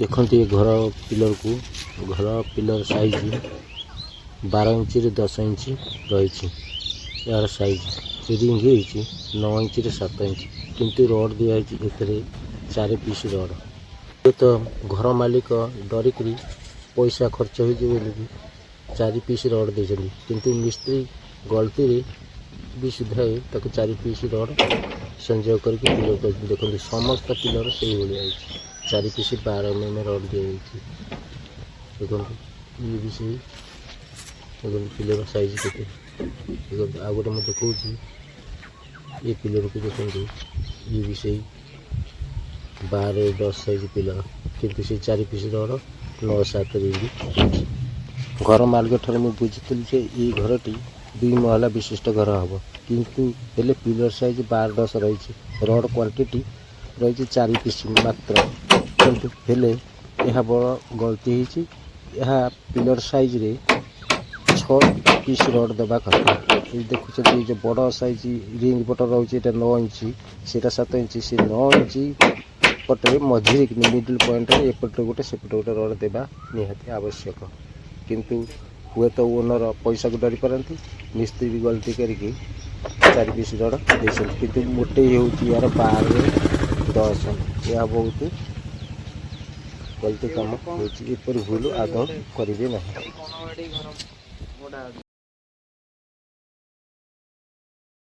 ଦେଖନ୍ତୁ ଏ ଘର ପିଲରକୁ। ଘର ପିଲର ସାଇଜ୍ 12 ଇଞ୍ଚରେ 10 ଇଞ୍ଚ ରହିଛି। ଏହାର ସାଇଜ୍ ରିଙ୍ଗ ହେଇଛି 9 ଇଞ୍ଚରେ 7 ଇଞ୍ଚ, କିନ୍ତୁ ରଡ଼ ଦିଆହେଇଛି ଏଥିରେ 4 ପିସ୍ ରଡ଼। ହୁଏତ ଘର ମାଲିକ ଡରିକିରି ପଇସା ଖର୍ଚ୍ଚ ହେଇଯିବ ବୋଲିକି 4 ପିସ୍ ରଡ଼ ଦେଇଛନ୍ତି, କିନ୍ତୁ ମିସ୍ତ୍ରୀ ଗଲତିରେ ବି ସୁଦ୍ଧା ତାକୁ 4 ପିସ୍ ରଡ଼ ସଂଯୋଗ କରିକି ପିଲର କରିଛନ୍ତି। ଦେଖନ୍ତୁ, ସମସ୍ତ ପିଲର ସେଇଭଳିଆ ହେଇଛି। 4 ପିସ୍ 12 ଏମ୍ ରଡ଼ ଦିଆଯାଇଛି। ଦେଖନ୍ତୁ, ଇଏ ବି ସେଇ। ଦେଖନ୍ତୁ, ପିଲର ସାଇଜ୍ କେତେ। ଦେଖନ୍ତୁ, ଆଉ ଗୋଟେ ମୁଁ ଦେଖାଉଛି। ଏ ପିଲରକୁ ଦେଖନ୍ତୁ, ଇଏ ବି ସେଇ 12 10 ସାଇଜ୍ ପିଲର, କିନ୍ତୁ ସେଇ 4 ପିସ୍ ରଡ଼, 9 7 ରିଙ୍ଗ ହେଇଛି। ଘର ମାଲିକ ଠାରୁ ମୁଁ ବୁଝିଥିଲି ଯେ ଏଇ ଘରଟି ଦୁଇ ମହଲା ବିଶିଷ୍ଟ ଘର ହେବ, କିନ୍ତୁ ହେଲେ ପିଲର ସାଇଜ୍ 12 10 ରହିଛି, ରଡ଼ କ୍ୱାଣ୍ଟିଟି ରହିଛି 4 ପିସ୍ ମାତ୍ର। କିନ୍ତୁ ହେଲେ ଏହା ବଡ଼ ଗଲତି ହେଇଛି। ଏହା ପିଲର ସାଇଜ୍ରେ 6 ପିସ୍ ରଡ଼ ଦେବା କଥା। ଏଇ ଦେଖୁଛନ୍ତି, ଏଇ ଯେଉଁ ବଡ଼ ସାଇଜ୍ ରିଙ୍ଗ ପଟ ରହୁଛି, ଏଇଟା 9 ଇଞ୍ଚ, ସେଇଟା 7 ଇଞ୍ଚ। ସେ 9 ଇଞ୍ଚ ପଟରେ ମଝିରେ କିନି ମିଡିଲ୍ ପଏଣ୍ଟରେ ଏପଟରେ ଗୋଟେ, ସେପଟେ ଗୋଟେ ରଡ଼ ଦେବା ନିହାତି ଆବଶ୍ୟକ। କିନ୍ତୁ ହୁଏତ ଓନର ପଇସାକୁ ଡରି ପାରନ୍ତି, ମିସ୍ତ୍ରୀ ବି ଗଲତି କରିକି 4 ପିସ୍ ରଡ଼ ଦେଇଛନ୍ତି। କିନ୍ତୁ ମୋଟେଇ ହେଉଛି ଏହାର 12 10। ଏହା ବହୁତ ଗଲତି କାମ ହେଉଛି। ଏପରି ଭୁଲ ଆଦୌ କରିବେ ନାହିଁ। ଏଇ କଣବାଡ଼ି ଘର ଗୋଟା ଅଛି।